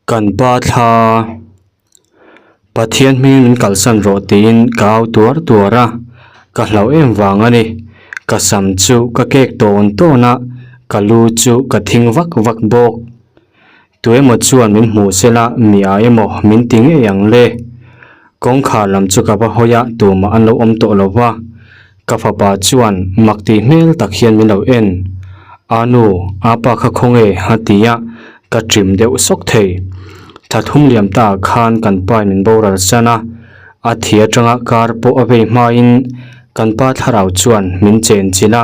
Kan pa thla Pathian hmingin min kalsan rawh tiin ka au tuar tuar a, ka hlauh em vang a ni. Ka sam chu ka kek tawn tawn a, ka lu chu ka thing vak vak bawk. Tu emaw chuan min hmuh sela mi a emaw min ti ngei ang le. Kawngkhar lam chu ka va hawi a, tumah an lo awm tawh lo va. Ka fapa chuan mak tih hmel tak hian min lo en. A nu, a pa kha khawnge a ti a, ka ṭim deuh sawk thei. Thathum liam ta ah khan kan pa in min boral san a, a thi aṭanga kar pawh a vei hmain kan pa thlarau chuan min chen chilh a,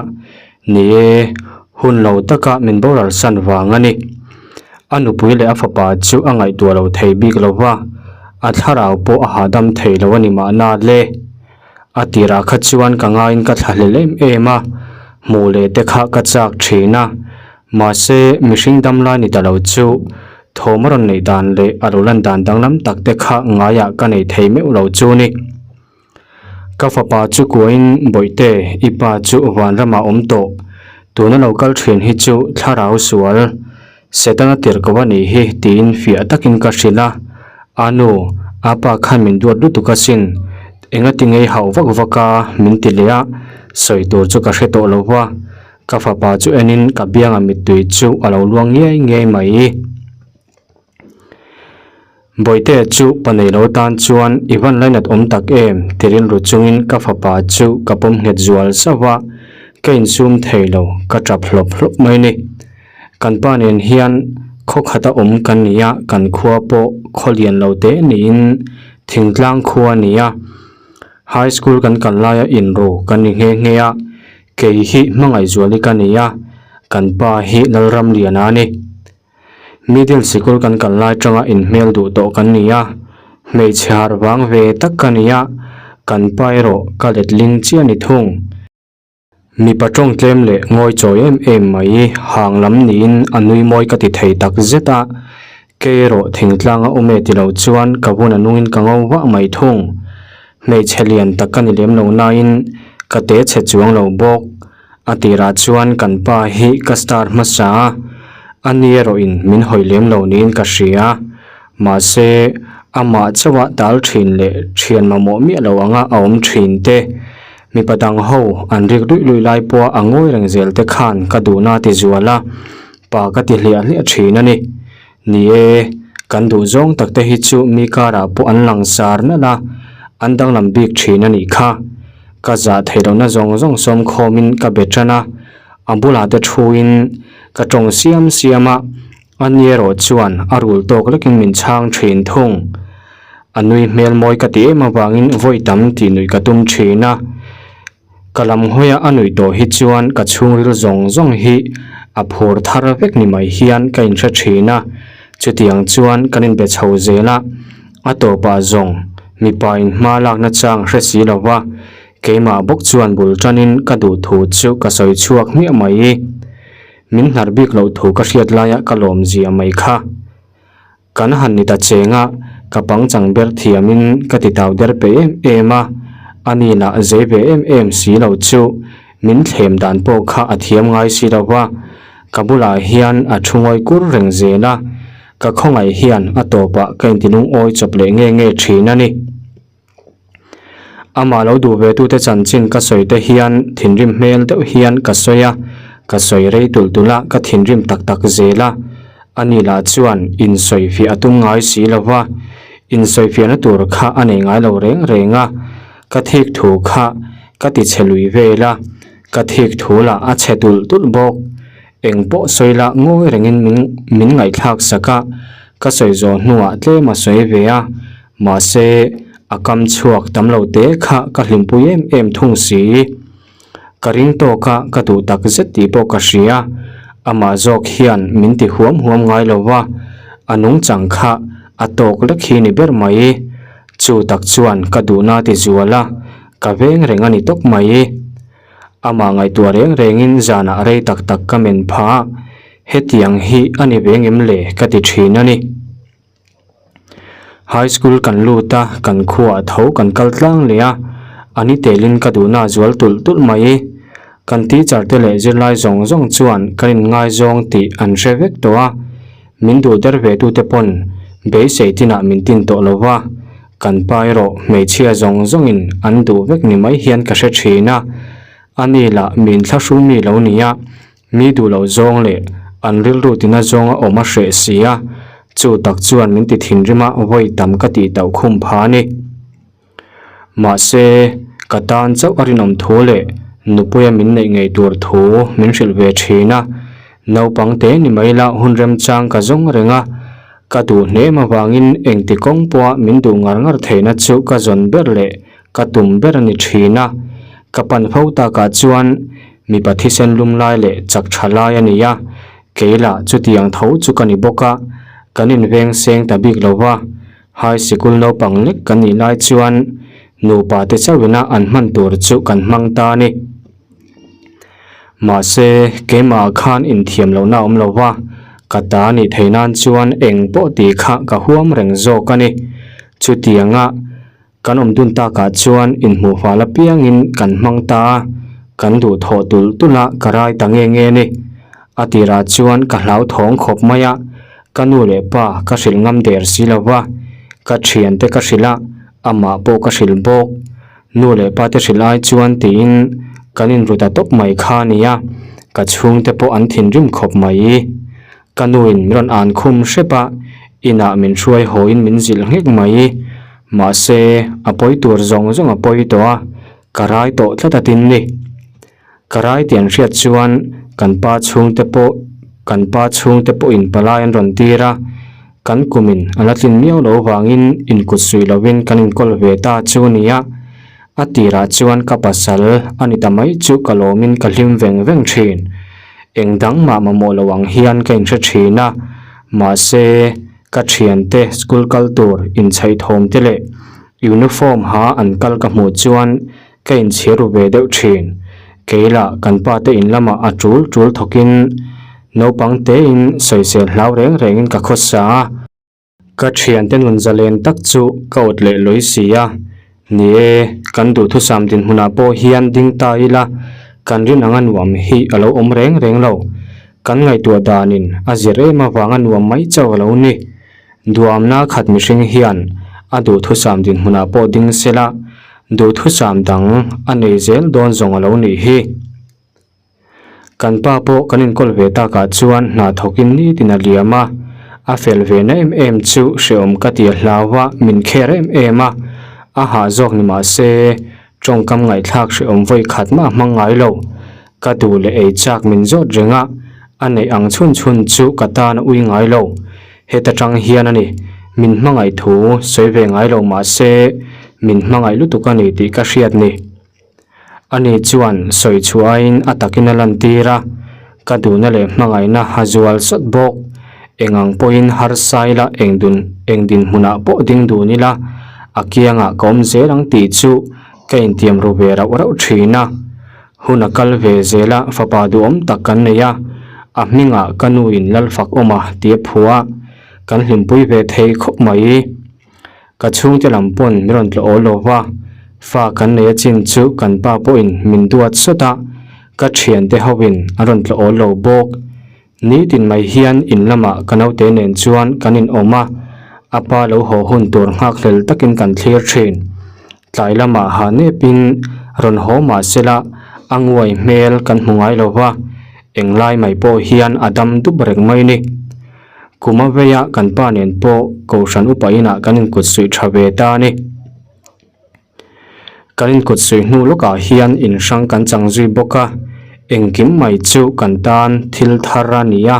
ni e, hun lo taka min boral san vang a ni. A nupui leh a fapa chu a ngaihtuah lo thei bik lo va, a thlarau pawh a hahdam thei lo a ni mahna le. A tirah kha chuan ka ngaiin ka thlahlel em em a, hmuh leh te kha ka chak thin a, mahse mihring damlai ni ta lo chu thawm a rawn neih dan leh a lo lan dan danglam tak te kha ngaiah ka nei thei meuh lo chu ni. Ka fapa chu kuain Bawihte i pa chu vanramah awm tawh, tuna lo kal thin hi chu thlarau sual Setana tirh ko a nih hi tiin fiah takin ka hrilh a, A nu, a pa khan min duat lutuk asin, engati ngei hauh vak vak a min ti leh a, sawi tur chu ka hre tawh lo va, ka fapa chu enin ka bianga mittui chu a lo luang ngiai ngiai mai. Bawihtea chu pa nei lo tan chuan i van lainat awm tak em ti rilru chungin ka fapa chu ka pawm nghet zual zauh a, ka insum thei lo, ka tap hlawp hlawp mai ni. Kan pa nen hian khaw khata awm kan ni a, kan khua pawh khaw lian lo te niin thingtlang khua a ni a, high school kan kal laia inru kan ni nghe nghe a, kei hi hmangaihzuali ka ni a, kan pa hi Lalramliana a ni. Middle sikul kan kal lai tanga inhmel duh tawh kan ni a, hmeichhe harh vang ve tak ka ni a, kan pa erawh ka letling chiah ni thung. Mipa tawng tlem leh ngawi chawi em em mai hang lam niin a nui mawi ka ti thei tak zet a, kei erawh thingtlang a awm e ti lo chuan ka vun a nungin ka ngo vah mai thung. Hmeichhe lian tak ka ni lem lo nain ka te chhe chuang lo bawk. A tirah chuan kan pa hi ka star hmasa a, a ni erawhin min hawi lem lo niin ka hria. Mahse, amah chauha tal thin leh thian mamawh miah lo anga a awm thin te, mipa dang ho an rik luih luih lai pawha a ngawi reng zel te khan ka duhna a ti zual a, pa ka ti hliah hliah thin a ni. Ni e, kan duh zawng tak te hi chu mi karah pawh an langsar nalh a, an danglam bik thin a nih kha. Ka zah theih lohna zawng zawng sawm khawmin ka be tan a, a bulah te thuin ka tawng siam siam a, a ni erawh chuan a rul tawk lekin min chhang thin thung. A nui hmel mawi ka ti em avangin vawi tam tih nuih ka tum thin a, ka lam hawia a nuih tawh hi chuan ka chhungril zawng zawng hi a phur thar vek ni mai hian ka inhre thin a, chutiang chuan kan inbe chho zel a. A tawpah zawng mipa in hma lakna chang hre si lo va, keimah bawk chuan bul tanin ka duh thu chu ka sawi chhuak hmiah mai. Min hnar bik loh thu ka hriat laia ka lawm zia mai kha. Kan han ni ta cheng a, ka pangchang ber thiamin ka ti tau der pe em em a, ani lah zei ve em em si lo chu min thlem dan pawh kha a thiam ngai si lo va, ka bulah hian a thu ngawi kur reng zel a. Ka khawngaih hian a tawpah ka intilungawi chawp leh nge nge thin a ni. Amah lo duh ve tute chanchin ka sawi te hian thinrim hmel deuh hian ka sawi a, ka sawi rei tulh tulh a, ka thinrim tak tak zel a. Ani lah chuan insawifiah a tum ngai si lo va, insawifiahna tur kha a nei ngai lo reng reng a, ka thik thu kha ka ti chhe lui vel a, ka thik thu lah a chhe tulh tulh bawk. Eng pawh sawi lah ngawi rengin min min ngaihthlak sak a, ka sawi zawh hnuah tlem a sawi ve a, mahse a kam chhuak tam lo te kha ka hlimpui em em thung si. Ka ring tawk a, ka duh tak zet tih pawh ka hria, amah zawk hian min ti huam huam ngai lo va, a nungchang kha a tawk lek hi ni ber mai. Chu tak chuan ka duhna ti zual a, ka veng reng a ni tawp mai. Amah ngaihtuah reng rengin zanah rei tak tak ka men pha a, hetiang hi a ni ve ngem le ka ti thin a ni. High school kan lut a, kan khuaah tho kan kal tlang leh a, a ni telin ka duhna a zual tulh tulh mai. Kan teacher te leh zirlai zawng zawng chuan kan inngaizawng tih an hre vek tawh a, min duh der ve tute pawn. Beisei tinah min tin tawh lo va, kan pa erawh hmeichhia zawng zawngin an duh vek ni mai hian ka hre thin a. Ani lah min thlahrung mi lo nia, mi duh loh zawng leh an rilru tina zawnga awm a hreh si a, chu tak chuan min ti thinrim a vawi tam ka tih tauh khum pha a ni. Mahse, ka tan chauh a rinawm thu leh nupuia min neih ngei tur thu min hrilh ve thin a, naupang te ni mai la hun remchang ka zawng reng a, ka duh hnem avangin engti kawng pawha min duh ngar ngar theihna chu ka zawn ber leh ka tum ber a ni thin a, ka pan fo takah chuan mipa thisen lum lai leh chak tha lai a ni a, kei lah chutiang tho chu ka ni bawk a, kan inveng seng ta bik lo va. High sikul naupang lek kan nih lai chuan nupa te chauhina an hman tur chu kan hmang ta a ni. Mahse, keimahah khan inthiam lohna a awm lo va, ka ta nih theih nan chuan eng pawh tih kha ka huam reng zawk a ni. Chutianga kan awm dun takah chuan inhmuh fal apiangin kan hmang ta a, kan duhthawh tulh tulh a ka rai ta nge nge a ni. A tirah chuan ka hlauthawng khawp mai a, ka nu leh pa ka hrilh ngam der si lo va, ka thiante ka hrilh a, amah pawh ka hrilh bawk. Nu leh pa te hrilh ai chuan tiin kan inru ta tawp mai kha a nia, ka chhungte pawh an thinrim khawp mai. Ka nuin min rawn an khum hrep a, inah min hruai hawiin min zilh nghek mai. Mahse, a pawi tur zawng zawng a pawi tawh a, ka rai tawh tlat a tin ni. Ka rai tih an hriat chuan kan pa chhungte pawh kan pa chhungte pawhin palai an rawn tir a, kan kumin a la tlin miau lo vangin inkut suih lovin kan inkawl ve ta chu a ni a. A tirah chuan ka pasal a ni ta mai chu ka lawmin ka hlim veng veng thin. Eng dang mah mamawh lo ang hian ka inhre thin a, mahse ka thiante school kal tur inchhaih thawm te leh uniform ha an kal ka hmuh chuan Ka inchhir ru ve deuh thin. Kei lah kan pa te in lamah a tul tul thawkin naupang tein sawisel hlau reng rengin ka khawsa a. Ka thiante nun zalen tak chu ka awt leh lawi si a. Ni e, kan duhthusam dinhmunah pawh hian ding ta ila kan rin anga nuam hi a lo awm reng reng lo. Kan ngaihtuah danin a zir em avanga nuam mai chauh a lo ni. Duamna khat mihring hian a duhthusam dinhmunah pawh ding sela, duhthusam dang a nei zel dawn zawng a lo nih hi. Kan pa pawh kan inkawl ve takah chuan hna thawkin nitin a liam a, a fel ve na em em chu hrehawm ka ti a hlau a, min kher em em a, a hah zawk ni mah se tawngkam ngaihthlak hrehawm vawi khat mah a hmang ngai lo. Ka duh leh ei chak min zawt reng a, a neih ang chhun chhun chu ka tan a ui ngai lo. Heta tang hian a ni, min hmangaih thu sawi ve ngai lo mah se min hmangaih lutuk a ni tih ka hriat ni. Ani chuan sawi chhuahin a takin a lantir a, ka duhna leh hmangaihna a zual sawt bawk. Eng ang pawhin harsa ila eng dun eng dinhmunah pawh ding dun ila a kiangah ka awm zel ang tih chu ka intiam ru ve rauh rauh thin a. Hun a kal ve zel a, fapa duhawm tak kan nei a, a hmingah ka nuin Lalfakawma tih a phu a, kan hlimpui ve thei khawp mai. Ka chhungte lam pawn min rawn tlawh awl lo va, fa kan nei a chin chu kan pa pawhin min duat sawt a, ka thiante hoin an rawn tlawh awl lo bawk. Nitin mai hian in lamah ka naute nen chuan kan inawm a, a pa lo haw hun tur nghakhlel takin kan thlir thin. Tlai lamah ha nepin rawn haw mah sela a nguai hmel kan hmu ngai lo va, englai mai pawh hian a dam dup reng mai ni. Kum a veia kan pa nen pawh Kohhran upa inah kan inkut suih tha ve ta a ni. Kan inkut suih hnu lawkah hian in hrang kan chang zui bawk a, engkim mai chu kan tan thil thar a ni a,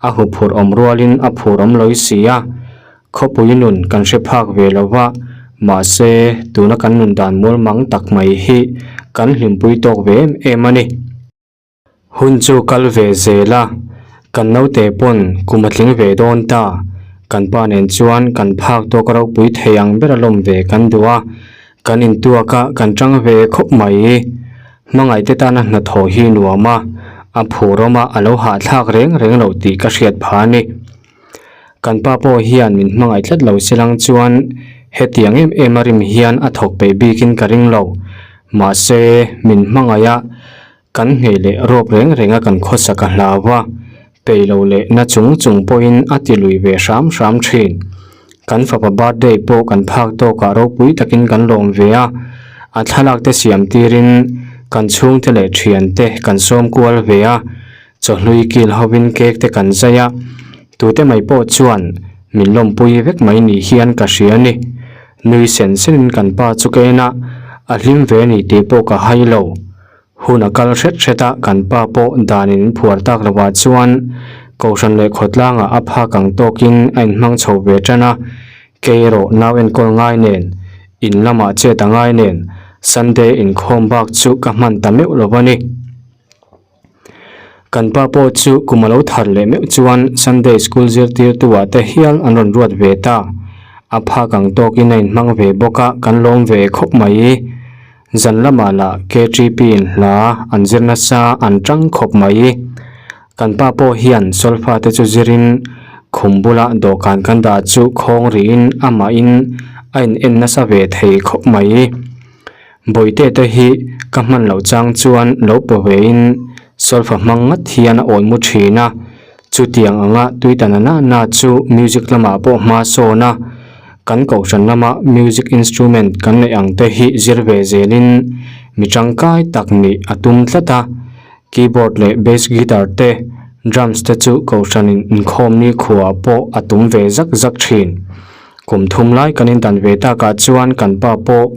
a huphurh awm rualin a phur awm lawi si a. Khawpui nun kan hre phak ve lo va, mahse tuna kan nun dan mual mang tak mai hi kan hlimpui tawk ve em em a ni. Hun chu kal ve zel a, kan naute pawn kum a tling ve dawn ta, kan pa nen chuan kan phak tawk ropui thei ang ber a lawm ve kan duh a, kan intuak a kan tang ve khawp mai. Hmangaihte tana hnathawh hi nuam a, a phurawm a a lo hahthlak reng reng loh tih ka hriat phah a ni. Kan pa pawh hian min hmangaih tlat lo silang chuan hetiang em em a rim hian a thawk peih bikin ka ring lo. Mahse, min hmangaih a, kan nghei leh rawp reng reng a kan khawsak a hlau a, peih lo leh na chung chung pawhin a ti lui ve hram hram thin. Kan fapa birthday pawh kan phak tawkah ropui takin kan lawm ve a, a thlalak te siam tirin kan chhungte leh thiante kan sawm kual ve a, chawhlui kil hovin cake te kan zai a, tute mai pawh chuan min lawmpui vek mai ni hian ka hria a ni. Nui sen senin kan pa chu ka en a, a hlim ve a ni tih pawh ka hai lo. Hun a kal hret hret a, kan pa pawh danin in phuar tak lovah chuan Kohhran leh khawtlangah a phak ang tawkin a inhmang chho ve tan a, kei erawh nau enkawl ngai nen, in lamah chet a ngai nen, Sunday inkhawm bak chu ka hman ta meuh lo a ni. Kan pa pawh chu kum a lo thar leh meuh chuan Sunday school zirtirtu ah te hial an rawn ruat ve ta. A phak ang tawkin a inhmang ve bawk a, kan lawm ve khawp mai. Zan lamah lah KTP in hla an zir nasa an tang khawp mai. Kan pa pawh hian solfa te chu zirin khum bula dawhkan kan dah chu khawng rihin amahin a in en nasa ve thei khawp mai. Bawihte te hi ka hman loh chang chuan lo paw vein solfa hmang ngat hian a awi mu thin a. Chutiang anga tui ta na na na chu music lamah pawh hma sawn a, kan kohhran lama music instrument kan neih ang te hi zir ve zelin mi tangkai tak nih a tum tlat a, keyboard leh bass guitar te, drums te chu kohhranin inkhawm ni khuaah pawh a tum ve zak zak thin. Kum thum lai kan indan ve takah chuan kan pa pawh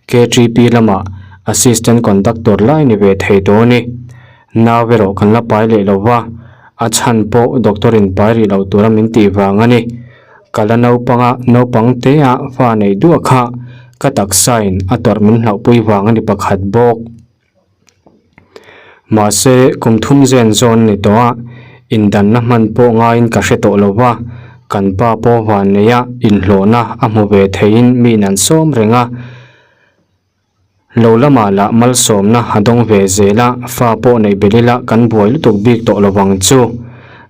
KTP lamah assistant conductor lai ni ve thei tawh a ni. Nau erawh kan la pai leh lo va, a chhan pawh doctor in pai rih lo tura min tih vang a ni. Ka la naupanga naupang te a fa nei duah kha ka taksa in a tawrh min hlauhpui vang a ni pakhat bawk. Mahse kum thum zen zawn ni tawh a, indanna hman pawh ngaiin ka hre tawh lo va, kan pa pawh van neia inhlawhna a hmu ve theiin mi in an sawm reng a. Lo lamah lah malsawmna a dawng ve zel a, fa pawh neih belh ila kan buai lutuk bik tawh lo vang chu.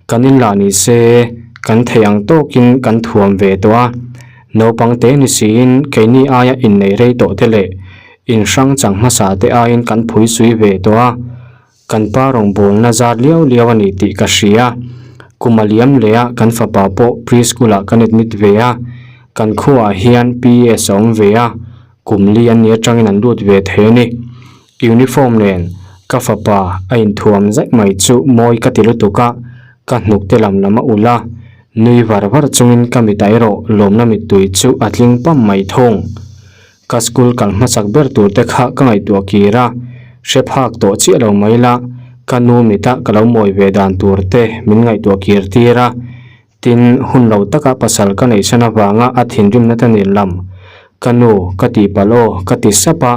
Kan in lah ni se, kan theih ang tawkin kan thuam ve tawh a. Naupang te ni siin keini aia innei rei tawh te leh inhrang chang hmasa te aiin kan phui sui ve tawh a. Kan pa rawngbawlna zar liau liau a ni tih ka hria. Kum a liam leh a, kan fapa pawh pre-school ah kan admit ve a. Kan khuaah hian PES a awm ve a, kum li an nih atangin an lut ve thei a ni. Uniform nen ka fapa a inthuam zaih mai chu mawi ka ti lutuk a, ka hnuk te lam lam a ulh a. Nui var var chungin ka mit ah erawh lawmna mittui chu a tling pam mai thung. Ka school kal hmasak ber tur te kha ka ngaihtuah kir a, hre phak tawh chiah lo mai la, ka nu mita ka lo mawi ve dan tur te min ngaihtuah kir tir a, tin hun lo taka pasal ka neih san avanga a thinrimna te nen lam ka nu ka tih palh aw ka ti sap a.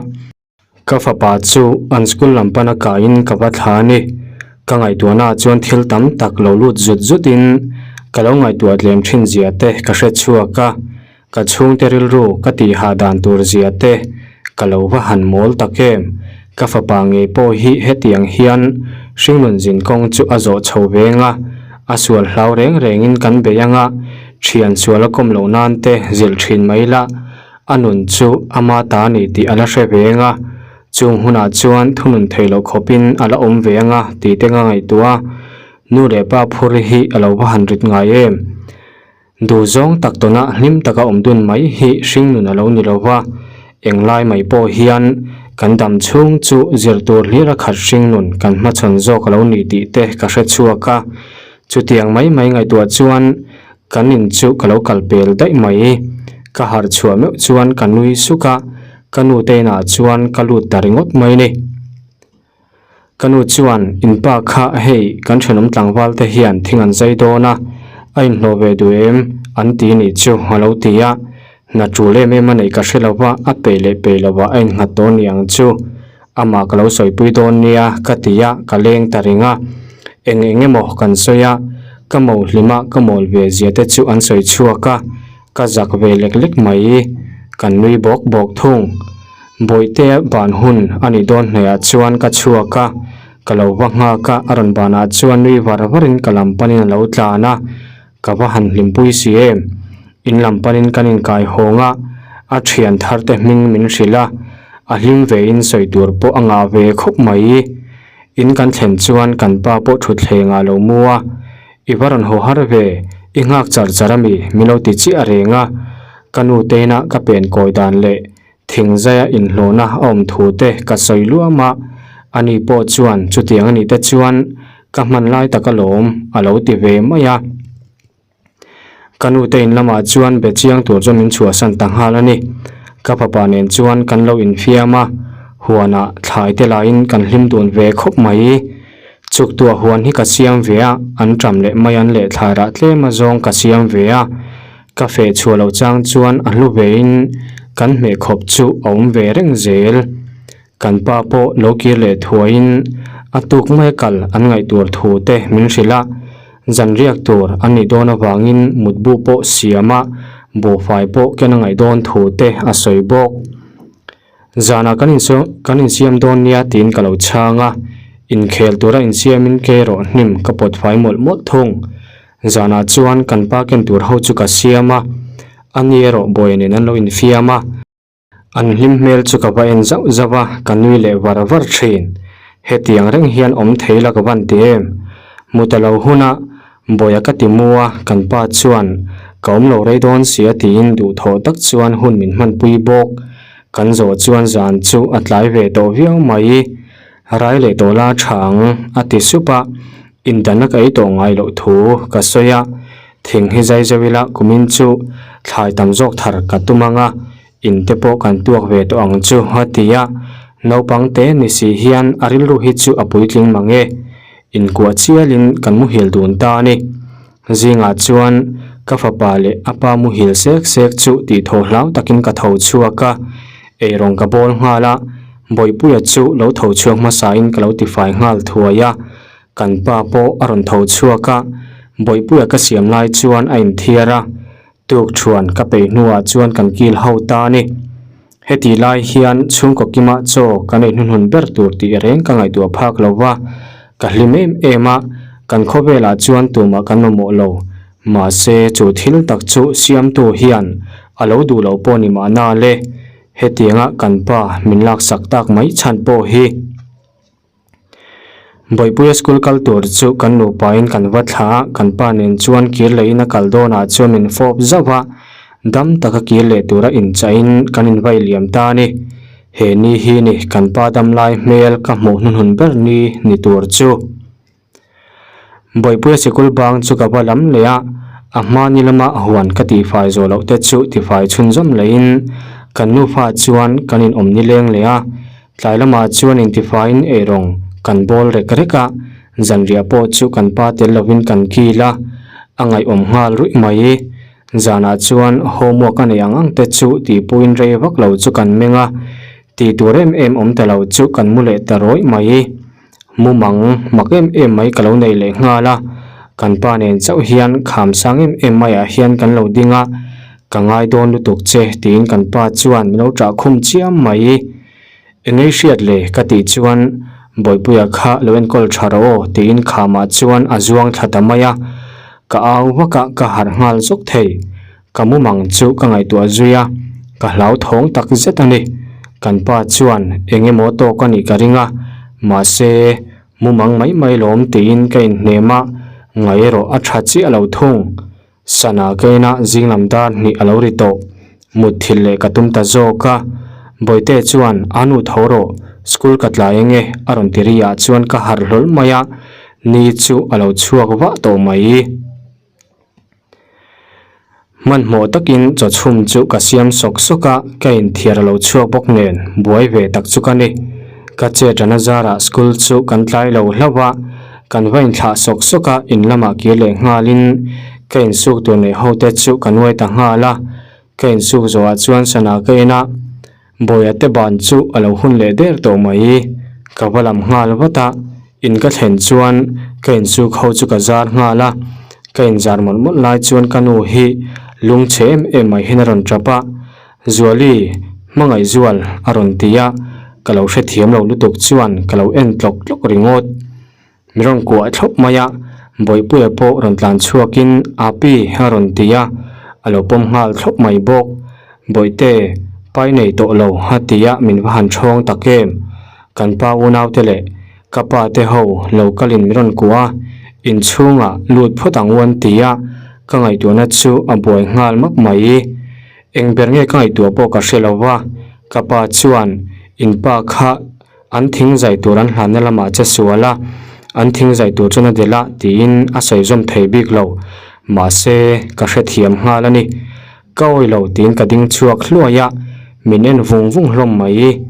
Ka fapa chu an school lam pana kaiin ka va thla a ni. Ka ngaihtuahna ah chuan thil tam tak lo lut zut zutin ka lo ngaihtuah tlem thin zia te ka hre chhuak a. Ka chhungte rilru ka tih hah dan tur zia te ka lo va han mawl tak em? Ka fapa ngei pawh hi hetiang hian hringnun zin kawng chu a zawh chho veng a, a sual hlau reng rengin kan bei ang a, thian sual a kawm loh nan te zilh thin mai la, a nun chu ama ta a ni tih a la hre veng a, chung hunah chuan thunun thei loh khawpin a la awm ve ang a tih te ka ngaihtuah a, nu leh pa phur hi a lo va han rit ngai em? Duh zawng tak tawnah hlim taka awm dun mai hi hringnun a lo ni lo va, englai mai pawh hian kan dam chhung chu zir tur hlir a khat hringnun kan hmachhawn zawk a lo ni tih te ka hre chhuak a. Chutiang mai mai ngaihtuah chuan kan in chu ka lo kal pel daih mai. Ka harh chhuah meuh chuan ka nui suk a, ka nu te inah chuan ka lut ta ringawt mai ni. Ka nu chuan, In pa kha hei kan thenawm tlangval te hian thing an zai dawn a, a inhlawh ve duh em? an ti nih chu a lo ti a. Hna tul em em a neih ka hre lo va, a peih leh peih lo ah a innghat dawn ni ang chu. Amah ka lo sawipui dawn nia ka ti a, ka leng ta ring a. Eng eng emaw kan sawi a, ka mo hlima ka mawl ve zia te chu an sawi chhuak a, ka zak ve lek lek mai. Kan nui bawk bawk thung. Bawihtea ban hun a nih dawn hnaihah chuan ka chhuak a, ka lo va nghak a, a rawn banah chuan nui var varin ka lam panin a lo tlan a, ka va han hlimpui si em. In lam panin kan inkai hawng a, a thian thar te hming min hrilh a, a hlim vein sawi tur pawh a ngah ve khawp mai. In kan thlen chuan kan pa pawh thutthleng ah lo mu a, I va rawn haw har ve, i nghak char char a mi, min lo ti chiah reng a. Ka nu te ina ka pen kawi dan leh thing zaia inhlawhna a awm thu te ka sawi luam a, ani pawh chuan chutiang a nih te chuan ka hman lai tak alawm a lo ti ve mai a. Ka nu te in lamah chuan be chiang tur chu min chhuahsan ta nghal a ni. Ka fapa nen chuan kan lo infiam a, huanah thlai te lahin kan hlim dun ve khawp mai. Chuktuah huan hi ka siam ve a, an ṭam leh mai an leh thlai rah tlem azawng ka siam ve a. Ka feh chhuah loh chang chuan a hlu vein kan hmeh khawp chu a awm ve reng zel. Kan pa pawh lo kir leh thuaiin a tuk mai kal an ngaih tur thu te min hrilh a, zan riak tur an nih dawn avangin mutbu pawh siam a, buhfai pawh ken a ngaih dawn thu te a sawi bawk. Zanah kan insaw kan insiam dawn nia tiin ka lo chhang a, inkhel tura insiamin ke erawh hnim ka pawt fai mawlh mawlh thung. Zanah chuan kan pa ken tur ho chu ka siam a, ani erawh bawiha nen an lo infiam a. An hlim hmel chu ka va en zauh zauh a, ka nui leh var var thin. Hetiang reng hian awm thei la ka van ti em? Mu ta lo huna Bawiha ka ti mu a, kan pa chuan ka awm lo rei dawn si a tiin duhthawh tak chuan hun min hmanpui bawk. Kan zawh chuan zan chu a tlai ve tawh viau mai. Rai leh tawh la tha ang a ti sup a, indanna ka ei tawh ngai loh thu ka sawi a, thing hi zai zauh ila kumin chu thlai tam zawk thar ka tum ang a, in te pawh kan tuak ve tawh ang chu a ti a, naupang te ni si hian a rilru hi chu a puitling mang e, inkuah chialin kan muhil dun ta a ni. Zingah chuan ka fapa leh a pa muhil sek sek chu tih thaw hlau takin ka tho chhuak a, eirawng ka bawl nghal a, Bawihpuia chu lo tho chhuak hmasain ka lo tifai nghal thuai a, kan pa pawh a rawn tho chhuak a, Bawihpuia ka siam lai chuan a inthiar a, tuk thuan ka peih hnuah chuan kan kil ho ta a ni. Heti lai hian chhungkaw kima chaw kan ei hnuhnun ber tur tih reng ka ngaihtuah phak lo va, ka hlim em em a, kan khawvelah chuan tumah kan mamawh lo. Mahse, chu thil tak chu siamtu hian a lo duh lo pawh ni mahna le, hetianga kan pa min laksak tak mai chhan pawh hi. Bawihpuia school kal tur chu kan nupain kan va thla a, kan pa nen chuan kir lehin a kal dawnah chuan min fawp zauh a, dam taka kir leh tura inchahin kan invai liam ta a ni. He ni hi ni kan pa dam lai hmel ka hmuh hnuhnun ber ni ni tur chu. Bawihpuia sikul bang chu ka va lam leh a, a hmani lama huan ka tihfai zawh loh te chu tifai chhunzawm lehin kan nufa chuan kan inawm nileng leh a, Tlai lamah chuan intifaiin eirawng kan bawl rek rek a, zanriah pawh chu kan pa tel lovin kan kil a, a ngaihawm nghal ruih mai. Zanah chuan homework a neih ang ang te chu tihpuiin rei vak lo chu kan meng a, tih tur em em awm ta lo chu kan mu leh ta rawih mai. Mumang mak em em mai ka lo nei leh nghal a, kan pa nen chauh hian kham sang em em maiah hian kan lo ding a, ka ngai dawn lutuk che tiin kan pa chuan min lo ṭah khum chiam mai. Engei hriat le ka tih chuan Bawihpuia kha lo enkawl tha rawh aw tiin khamah chuan a zuang thla ta mai a, ka au vak a ka harh nghal zawk thei. Ka mumang chu ka ngaihtuah zui a, ka hlauthawng tak zet a ni. Kan pa chuan eng emaw tawk a nih ka ring a, mahse mumang mai mai lawm tiin ka inhnem a, ngaih erawh a tha chiah lo thung. Sana ka ina zinglam dar hnih a lo ri tawh. Mutthilh leh ka tum ta zawk a. Bawihte chuan, A nu tho rawh, school ka tlai ange a rawn ti ri ah chuan ka harh hlawl mai a, ni chu a lo chhuak vah tawh mai. Hmanhmawh takin chaw chhum chu ka siam sawk sawk a, ka inthiar a lo chhuak bawk nen buai ve tak chu ka ni. Ka chet rana zarah school chu kan tlai lo hlauh a, Kan va inthlah sawk sawk a, in lamah kir leh nghalin ka insuk tur neih ho te chu ka nuai ta nghal a, ka insuk zawhah chuan sana ka en a, Bawiha te ban chu a lo hun leh der tawh mai. Ka va lam nghal vat a, in ka thlen chuan ka insuk ho chu ka zar nghal a, ka inzar mawlh mawlh lai chuan ka nu hi lungchhe em em mai hian a rawn tap a, Zuali, Hmangaihzual a rawn ti a, ka lo hrethiam lo lutuk chuan ka lo en tlawk tlawk ringawt. Mi rawn kuah thlawp mai a, Bawihpuia pawh rawn tlan chhuakin Api a rawn ti a, a lo pawm nghal thlawp mai bawk. Bawihte, pai nei tawh lo a ti a, min va han ṭhawng tak em? Kan pa unaute leh ka pa te ho lo kalin mi rawn kuah a, inchhungah lut phawt ang u an ti a, ka ngaihtuahna chu a buai nghal map mai. Eng ber nge ka ngaihtuah pawh ka hre lo va, ka pa chuan in pa kha an thing zai tur an hlanna lamah che sual a, an thing zai tur chuan a delh a tiin a sawi zawm thei bik lo. Mahse, ka hrethiam nghal a ni. Ka awi lo tiin ka ding chhuak hluai a, min en vung vung hlawm mai.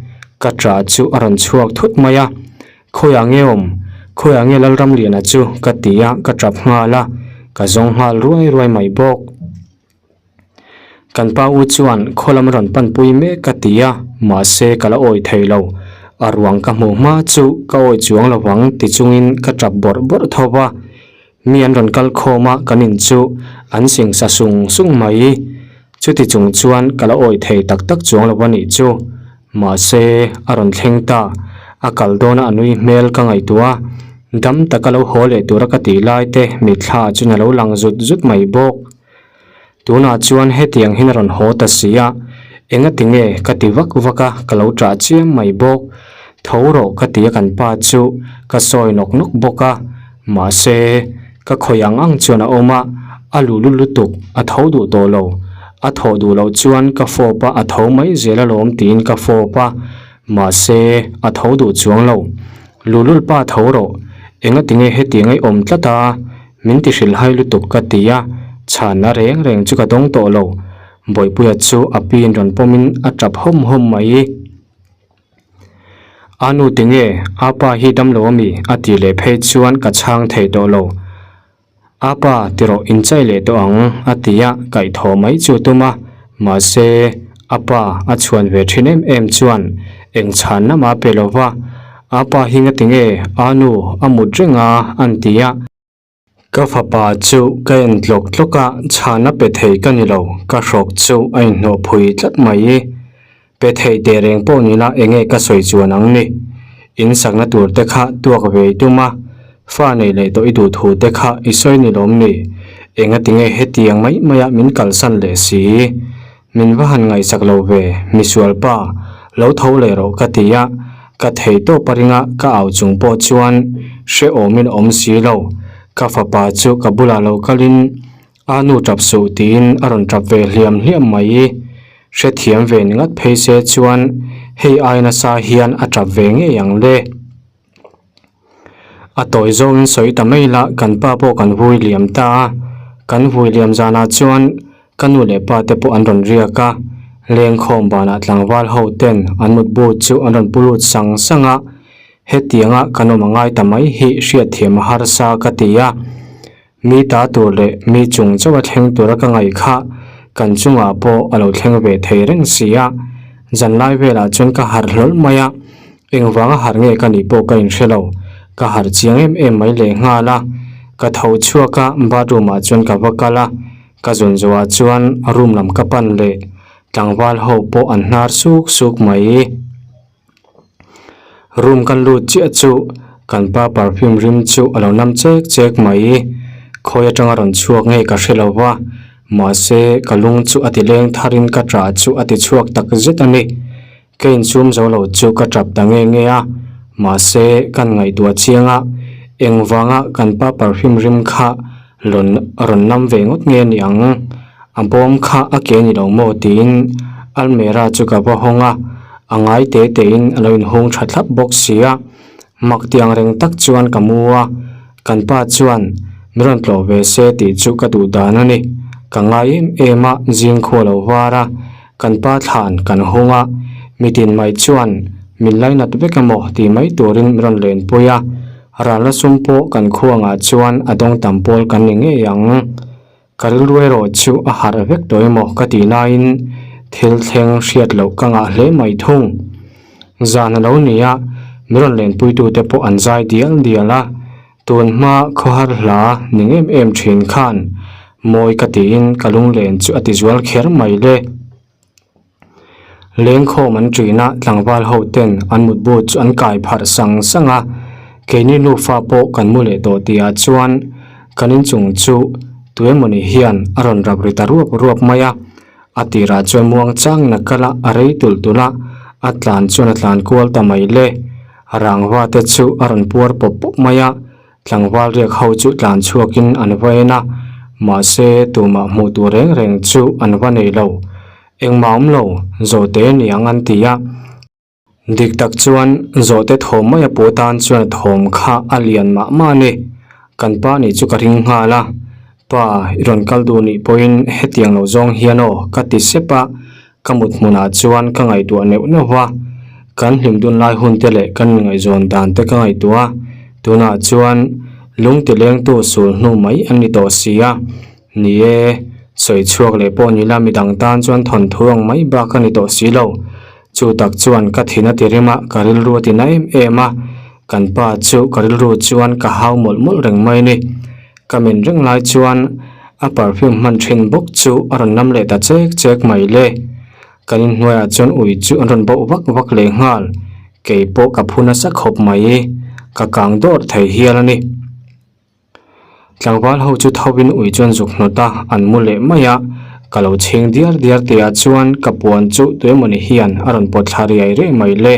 Ka ṭah chu a rawn chhuak thut mai a, Khawiah nge awm? Khawiah nge Lalramliana chu? ka ti a, ka ṭap nghal a, ka zawng nghal ruai ruai mai bawk. Kan pa u chuan khaw lam rawn panpui mek ka ti a, mahse ka la awi thei lo. A ruang ka hmuh hma chu ka awi chuang lo vang ti chungin ka tap bawrh bawrh tho va. Mi an rawn kal khawm a kan in chu an sing sa sung sung mai. Chuti chung chuan ka la awi thei tak tak chuang lo a nih chu. Mahse a rawn thleng ta, a kal dawn a a nui hmel ka ngaihtuah a, dam taka lo haw leh tura ka tih lai te mitthla chuan a lo lang zut zut mai bawk. Tunah chuan hetiang hian a rawn haw ta si a, engati nge ka ti vak vak a, ka lo ṭah chiam mai bawk. Tho rawh ka ti a kan pa chu ka sawi nawk nawk bawk a, mahse ka khawih ang ang chuan a awm a, a luhlul lutuk, a tho duh tawh lo. A thawh duh loh chuan ka fawp a, a tho mai zel alawm tiin ka fawp a, mahse a tho duh chuang lo. Luhlul pa tho rawh, engati nge hetiang a i awm tlat a? Min ti hrilhhai lutuk ka ti a, chhanna reng reng chu ka dawng tawh lo. Bawihpuia chu a pin rawn pawmin a tap hawm hawm mai. A nu tinge a pa hi damlo ami? a tih leh phei chuan ka chhang thei tawh lo. A pa tirawh inchai leh tawh ang a ti a, kaihthawh mai chu tum a, mahse a pa a chhuan ve thin em em chuan eng chhanna mah pe lo va. A pa hi ngatinge a nu a mut reng a an ti a. Ka fapa chu ka en tlawk tlawk a, chhana pe thei ka ni lo, ka hrawk chu a inhnawh phui tlat mai. Pe thei teh reng pawh ni la enge ka sawi chuan ang ni. In sakna tur te kha tuak ve i tum a, fa nei leh tawh i duh thu te kha i sawi ni lawm ni. Engatinge hetiang mai maia min kalsan leh si. Min va han ngaihsak lo ve, misual pa, lo tho leh rawh ka ti a, ka thei tawp a ring a, ka au chung pawh chuan hrehawmin a awm si lo. Ka fapa chu ka bulah lo kalin a nu tap suh tiin a rawn tap ve hliam hliam mai. Hrethiam ve ni ngat phei se chuan hei ai nasa hian a tap ve ngei ang le. A tawi zawngin sawi ta mai la, kan pa pawh kan vui liam ta a, kan vui liam zanah chuan ka nu leh pa te pawh an rawn riak a, lengkhawm banah tlangval ho ten an mutbu chu an rawn pu lut sang sang a, hetianga kan awm a ngai ta mai hi hriatthiam a harsa ka ti a. Mi ta tur leh mi chung chauh a thleng tura ka ngaih kha kan chungah pawh a lo thleng ve thei reng si a. Zanlai velah chuan ka harh hlawl mai a, engvanga harh nge ka nih pawh ka inhre lo. Ka harh chiang em em mai leh nghal a. Ka tho chhuak a, bathroom ah chuan ka va kal a, ka zun zawhah chuan room lam ka pan leh tlangval ho pawh an hnar suk suk mai. Room kan lut chiah chu kan pa perfume rim chu a lo nam chek chek mai. Khawi atanga rawn chhuak nge ka hre lo va, mahse ka lung chu a ti leng tharin ka ṭah chu a ti chhuak tak zet a ni. Ka inchhum zo lo chu ka ṭap ta nge nge a, mahse kan ngaihtuah chiang a, engvanga kan pa perfume rim kha rawn rawn nam ve ngawt nge ni ang? A bawm kha a ke ni lo maw tiin almera chu ka va hawng a, a ngai te tein a lo inhung tha thlap bawk si a. Mak ti ang reng tak chuan ka mu a, kan pa chuan min rawn tlawh ve se tih chu ka duh dan a ni. Ka ngai em em a, zing khu a lo var a, kan pa thlan kan hung a, mitin mai chuan min lainat vek emaw tih mai turin min rawn lenpui a, ralna sum pawh kan khuangah chuan a dawng tam pawl kan ni ngei ang. Ka rilru erawh chu a harh vek tawh emaw ka tih laiin thil thleng hriat loh ka ngah hle mai thung. Zan a lo ni a, min rawn lenpuitute pawh an zai dial dial a, tun hma khawhar hla ning em em thin khan mawi ka tiin ka lunglen chu a ti zual kher mai le. Lengkhawm an ṭin a, tlangval ho ten an mutbu chu an kai pharh sang sang a, keini nufa pawh kan mu leh tawh tih ah chuan kan inchung chu tuemawni hian a rawn rap ri ta ruap ruap mai a, a tirah chuan muang changin a kal a, a rei tulh tulh a, a tlan chuan a tlan kual ta mai le, rangva te chu a rawn puar pawp pawp mai a. Tlangval riak ho chu tlan chhuakin an va en a, mahse tumah hmuh tur reng reng chu an va nei lo. Engmah awm lo, zawhte niang an ti a. Dik tak chuan zawhte thawm mai a puh tan chuan a thawm kha a lian mah mah a ni. Kan pa nih chu ka ring nghal a, Pa, i rawn kal duh nih pawhin hetiang lo zawng hian aw ka ti sep a, ka mut hmunah chuan ka ngaihtuah neuh neuh va. Kan hlim dun lai hun te leh kan ngaihzawn dan te ka ngaihtuah a, tunah chuan lung ti lengtu sul hnu mai an ni tawh si a. Ni e, sawi chhuak leh pawh ni la midang tan chuan thawnthu ang mai bak a ni tawh si lo. Chu tak chuan ka thin a ti rim a, ka rilru a ti na em em a, kan pa chu ka rilru chuan ka hau mawlh mawlh reng mai a ni. Ka men reng lai chuan a perfume hman thin bawk chu a rawn nam leh ta chek chek mai le. Kan inhnuaiah chuan ui chu an rawn bauh vak vak leh nghal, kei pawh ka phu nasa khawp mai, ka kang dawr thei hial a ni. Tlangval ho chu tho in ui chuan zuk hnawt a, an mu leh mai a, ka lo chhing diar diar tih ah chuan ka puan chu tuemawni hian a rawn pawt thla riai riai mai le.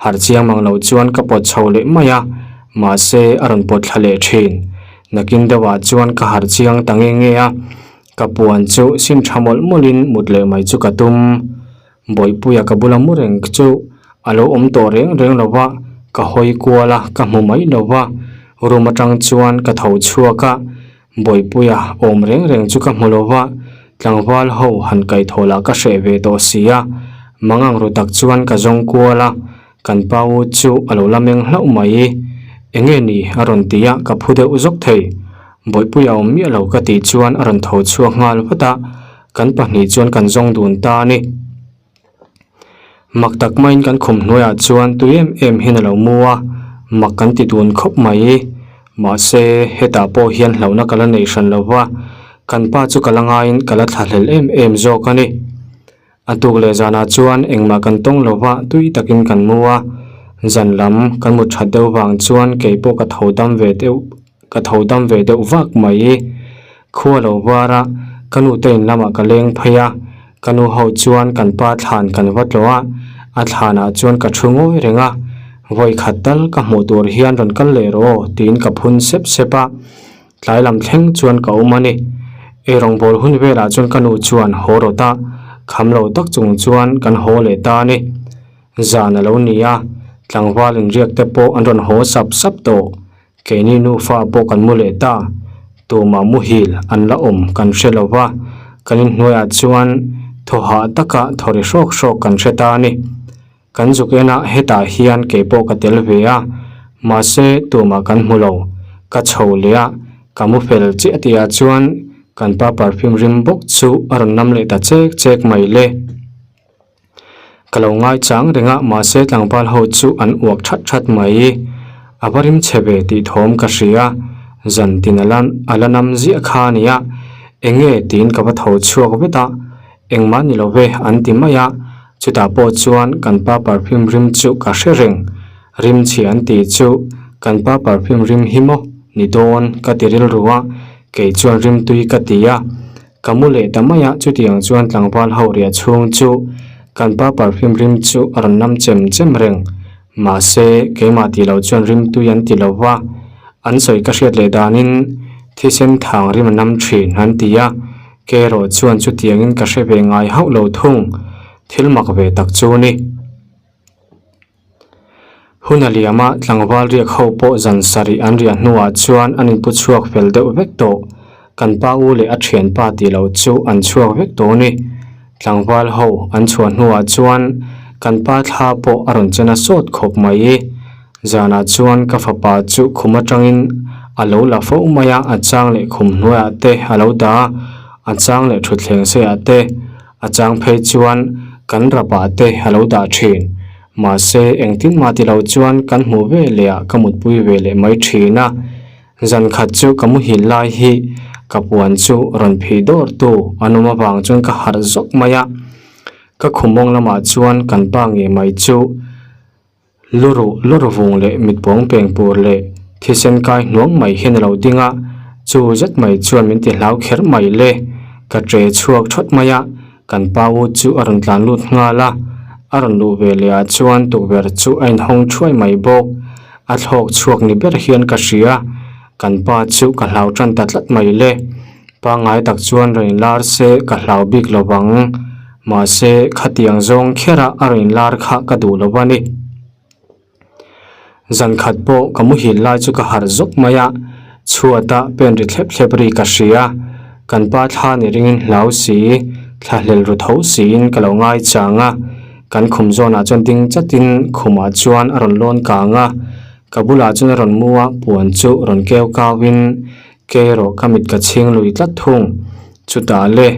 Harh chiang mang lo chuan ka pawt chho leh mai a, mahse a rawn pawt thla leh thin. Nakin deuh ah chuan ka harh chiang ta nge nge a, ka puan chu sin tha mawlh mawlh in mut leh mai chu ka tum. Bawihpuia ka bula mu reng chu a lo awm tawh reng reng lo va, ka hawi kual a, ka hmu mai lo va. Room atang chuan ka tho chhuak a, Bawihpuia awm reng reng chu ka hmu lo va, tlangval ho han kaihthawh lah ka hreh ve tawh si a. Mangang ru tak chuan ka zawng kual a, kan pa u chu a lo la meng hlauh mai. Enge ni? a rawn ti a, ka phu deuh zawk thei. Bawihpuia awm miah lo ka tih chuan a rawn tho chhuak nghal vat a, Kan pahnih chuan kan zawng dun ta a ni. Mak tak maiin kan khum hnuaiah chuan tui em em hian a lo mu a, mak kan ti dun khawp mai. Mahse, hetah pawh hian hlauhna ka la nei hran lo va, kan pa chu ka la ngaiin ka la thlahlel em em zawk a ni. A tuk leh zanah chuan engmah kan tawng lo va, tui takin kan mu a. Zan lam kan mut that deuh vang chuan kei pawh ka tho dam ve deuh ka tho dam ve deuh vak mai. Khua lo var a, ka nu te in lamah ka leng phei a, ka nu ho chuan kan pa thlan kan va tlawh a, a thlanah chuan ka thu ngawi reng a, vawi khat tal ka hmuh tur hian rawn kal leh rawh aw tiin ka phun sep sep a, tlai lam thleng chuan ka awm a ni. Eirawngbawl hun velah chuan ka nu chuan haw rawt a, kham lo tak chung chuan kan haw leh ta a ni. Zan a lo ni a, tlangval inriak te pawh an rawn haw sap sap tawh. Keini nufa pawh kan mu leh ta, tumah muhil an la awm kan hre lo va, kan inhnuaiah chuan thaw hah taka thaw ri hrawk hrawk kan hre ta a ni. Kan zuk enah hetah hian kei pawh ka tel ve a, mahse tumah kan hmu lo. Ka chho leh a, ka mu fel chiah tihah chuan kan pa perfume rim bawk chu a rawn nam leh ta chek chek mai le. Ka lo ngai chang reng a, mahse tlangval ho chu an uak that that mai. A va rim chhe ve tih thawm ka hria, zan tin a la a la nam ziah kha a nia. Enge tiin ka va tho chhuak vet a, engmah ni lo ve an ti mai a, chutah pawh chuan kan pa perfume rim chu ka hre reng. Rim chhia an tih chu kan pa perfume rim hi maw ni dawn ka ti rilru a, kei chuan rim tui ka ti a. Ka mu leh ta mai a, chutiang chuan tlangval ho riah chhung chu kan pa perfume rim chu a rawn nam chem chem reng. Mahse, keimah tih loh chuan rim tui an ti lo va, an sawi ka hriat leh danin thisen thang rim a nam thin an ti a, kei erawh chuan chutiangin ka hre ve ngai hauh lo thung. Thil mak ve tak chu a ni. Hun a liam a, tlangval riak ho pawh zan sarih an riah hnuah chuan an inpu chhuak fel deuh vek tawh. Kan pa u leh a thianpa tih loh chu an chhuak vek tawh a ni. Tlangval ho an chhuah hnuah chuan kan pa thla pawh a rawn chen a sawt khawp mai. Zanah chuan ka fapa chu khum atangin a lo la fo mai a, a chang leh khum hnuaiah te a lo dah a, a chang leh thutthleng seiah te A chang phei chuan kan rapah te a lo dah thin. Mahse, engtin mah ti lo chuan kan hmuh ve leh ah ka mutpui ve leh mai thin a. Zan khat chu ka muhil lai hi ka puan chu rawn phih dawr tu an awm avang chuan ka harh zawk mai a. Ka khum mawng lamah chuan kan pa ngei mai chu Lu ruh, lu ru vung leh mit pawng peng pur leh thisen kai hnuang mai hian a lo ding a, chu zet mai chuan min ti hlau kher mai le. Ka tre chhuak thawt mai a, kan pa u chu a rawn tlan lut nghal a, a rawn luh ve leh ah chuan tukverh chu a inhawng thuai mai bawk. A thlawk chhuak ni ber hian ka hria, kan pa chu ka hlau tan ta tlat mai le. Pangngai tak chuan rawn inlar se ka hlau bik lo vang. Mahse, khatiang zawng khera a rawn inlar kha ka duh lo a ni. Zan khat pawh ka muhil lai chu ka harh zawk mai a, chhuata pen ri thlep thlep ri ka hria. Kan pa thla ni ringin hlau si, thla hlel ru tho siin ka lo ngai chang a. Kan khum zawnah chuan ding chatin khumah chuan a rawn lawn kang a, ka bulah chuan a rawn mu a, puan chu rawn keu kauin Ke erawh ka mit ka chhing lui tlat thung. Chutah le,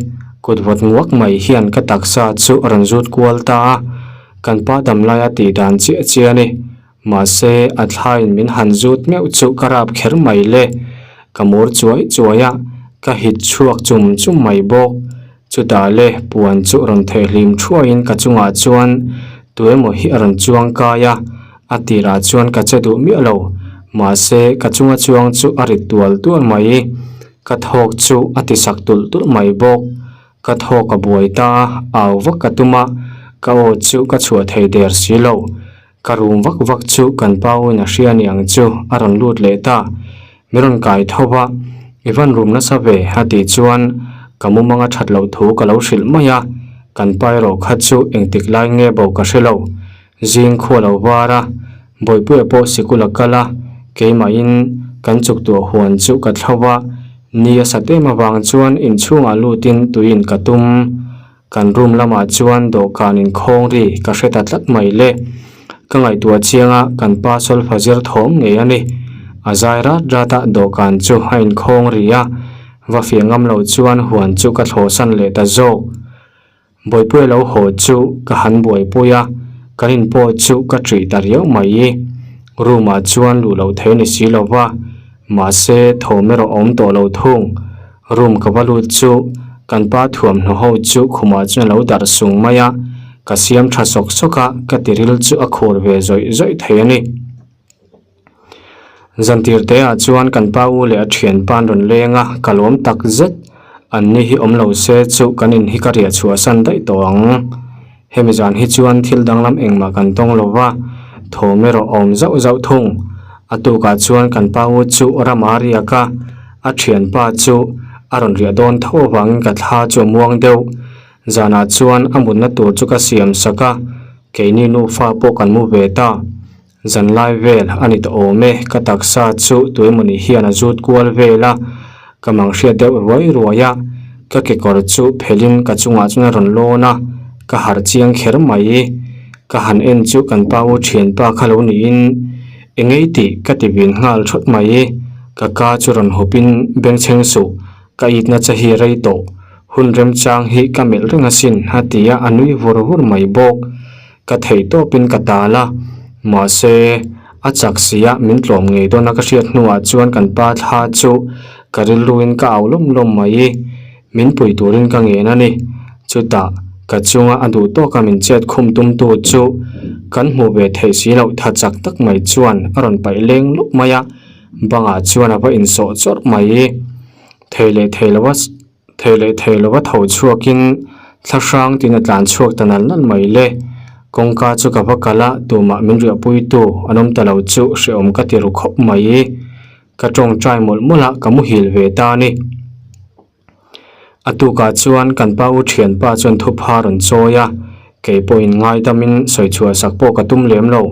kut vawt nguak mai hian ka taksa chu a rawn zut kual ta a, kan pa dam laia tih dan chiah chiah a ni. Mahse, a thlaiin min han zut meuh chu ka rap kher mai le. Ka mur chuai chuai a, ka hit chhuak chum chum mai bawk. Chutah le, puan chu rawn theihhlim thuaiin ka chungah chuan tuemaw hi a rawn chuang kai a, A tirah chuan ka che duh miah lo, mahse ka chunga chuang chu a rit tual tual mai. Ka thawk chu a ti sak tulh tulh mai bawk. Ka thawk a buai ta a, au vak ka tum a, ka aw chu ka chhuah thei der si lo. Ka rum vak vak chu kan pau in a hria niang chu a rawn lut leh ta. Mi rawn kai tho va, I van rum nasa ve a tih chuan ka mumanga that loh thu ka lo hrilh mai a, kan pa erawh kha chu engtik lai nge bo ka hre lo. Zing khua lo var a, Bawihpuia pawh sikul a kal a, keimahin kan chuk tuah huan chu ka thlo va, ni a sat em avang chuan inchhungah lutin tuiin ka tum. Kan room lamah chuan dawhkan inkhawng ri ka hre ta tlat mai le. Ka ngaihtuah chiang a, kan pa solfa zir thawm ngei a ni. A zai rat rat a, dawhkan chu a inkhawng ri a, va fiah ngam loh chuan huan chu ka thlawhsan leh ta zawk. Buaipui a lo haw chu ka han buaipui a, kan in pawh chu ka ṭih ta riau mai. Room ah chuan luh loh theih a ni si lo va, mahse thawm erawh a awm tawh lo thung. Room ka va lut chu kan pa thuamhnaw ho chu khumah chuan a lo darh sung mai a, ka siam tha sawk sawk a, ka tiril chu a khur ve zawih zawih thei a ni. Zantir te ah chuan kan pa u leh a thianpa an rawn leng a, ka lawm tak zet. An ni hi awm lo se chu kan in hi ka riah chhuah san daih tawh ang. Hemi zan hi chuan thil danglam engmah kan tawng lo va, thawm erawh a awm zauh zauh thung. A tukah chuan kan pa u chu ram a riak a, a thianpa chu a rawn riah dawn tho avangin ka thla chu a muang deuh. Zanah chuan a mutna tur chu ka siam sak a, keini nufa pawh kan mu ve ta. Zanlai vel a ni ta awm e, ka taksa chu tuemawni hian a zut kual vel a, ka mang hriat deuh ruai ruai a, ka kekawr chu phelhin ka chungah chuan a rawn lawn a, ka harh chiang kher mai. Ka han en chu kan pa u thianpa kha lo niin engei tih ka ti vin nghal thawt mai. Ka ka chu rawn hupin bengchheng suh, ka itna che hi rei tawh, hun remchang hi ka melh reng asin a ti a, a nui vur vur mai bawk. Ka theih tawpin ka tal a, mahse a chak si a min tlawm ngei dawn a ka hriat hnuah chuan kan pa thla chu ka rilruin ka au lawm lawm mai. Min pui turin ka ngen a ni. Chutah ka chunga a duh tawka min chet khum tumtu chu kan hmuh ve theih si loh tha chak tak mai chuan a rawn paih leng lup mai a, bangah chuan a va insawh chawrh mai. Thei leh thei lova. Thei leh thei lova tho chhuakin thla hrang tiin a tlan chhuak ta nal nal mai le. Kawngka chu ka va kal a, tumah min riahpuitu an awm ta lo chu hrehawm ka ti ru khawp mai. Ka tawngtai mawlh mawlh a, ka muhil ve ta a ni. A tukah chuan kan pa u thianpa chuan thupha rawn chawi a, kei pawhin ngaidamin sawi chhuah sak pawh ka tum lem lo.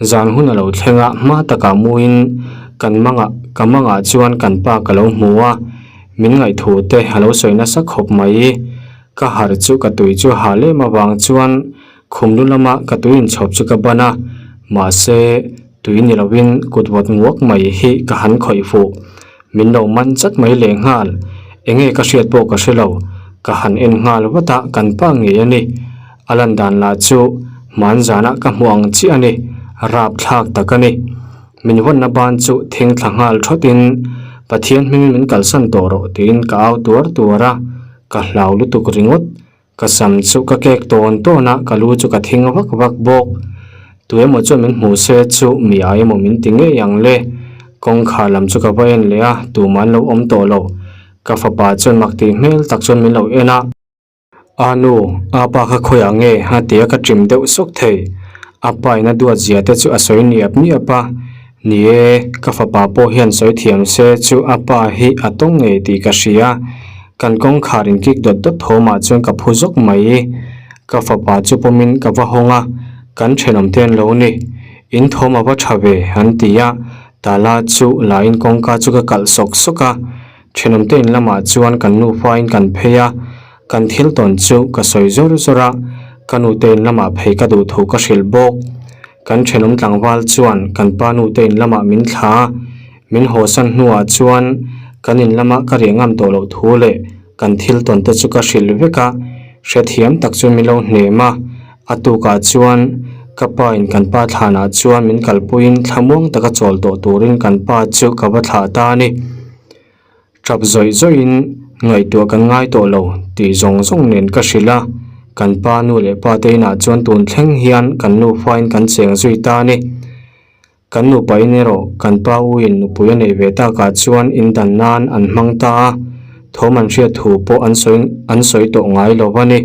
Zan hun a lo thleng a, hma takah muin kan mangah ka mangah chuan kan pa ka lo hmu a, min ngaihthu te a lo sawi nasa khawp mai. Ka harh chu ka tui chu ha lem avang chuan khum lu lama ka tui inchhawp chu ka ban a, mahse tui ni lovin kut vawt nguak mai hi ka han khawih fuh. Min lo man chat mai lehnghal, enge ka hriat pawh ka hre lo, ka han en nghal vat a, kan pa ngei a ni. A lan dan lah chu hman zanah ka hmu ang chiah a ni, rap thlak tak a ni. Min vawnna ban chu thing thla nghal thawtin, Pathian hmingin min kalsan tawh rawh tiin ka au tuar tuar a, ka hlau lutuk ringawt. Ka sam chu ka kek tawn tawn a, ka lu chu ka thing vak vak bawk. Tuemaw chuan min hmuh se chu mi ai emaw min ti ngei ang le. Kawngkhar lam chu ka va en leh a, tumah an lo awm tawh lo. Ka fapa chuan mak tih hmel tak chuan min lo en a. A nu, a pa kha khawiah nge a ti a ka ṭim deuh sawk thei. A pa in a duat zia te chu a sawi niap niap a. Ni e, ka fapa pawh hian sawi thiam se chu a pa hi a tawng ngei tih ka hria. Kan kawngkhar in kik dawt dawt thawmah chuan ka phu zawk mai. Ka fapa chu pawmin ka va hawng a, kan thenawm te an lo ni. In thawm a va tha ve, an ti a. Tala chu lain kawngka chu ka kalh sawk sawk a. Thenawm te in lamah chuan kan nufa in kan phei a, kan thil tawn chu ka sawi zawr zawr a, ka nu te in lamah phei ka duh thu ka hrilh bawk. Kan thenawm tlangval chuan kan pa nu te in lamah min thla a, min hawsan hnuah chuan kan in lama ka riah ngam tawh loh thu leh kan thil tawn te chu ka hrilh vek a, hrethiam tak chuan min lo hnem a, a tukah chuan ka pa in kan pa thlanah chuan min kalpuiin thlamuang taka chawl tawh turin kan pa chu ka va thlah ta a ni. Tap zawih zawihin ngaihtuah kan ngai tawh lo tih zawng zawng nen ka hrilh a, kan pa nu leh pa te inah chuan tun thleng hian kan nufain kan cheng zui ta a ni. Kan nupa in erawh kan pa uin nupui a neih ve takah chuan indan nan an hmang ta a, thawm an hriat thu pawh an sawi an sawi tawh ngai lo a ni.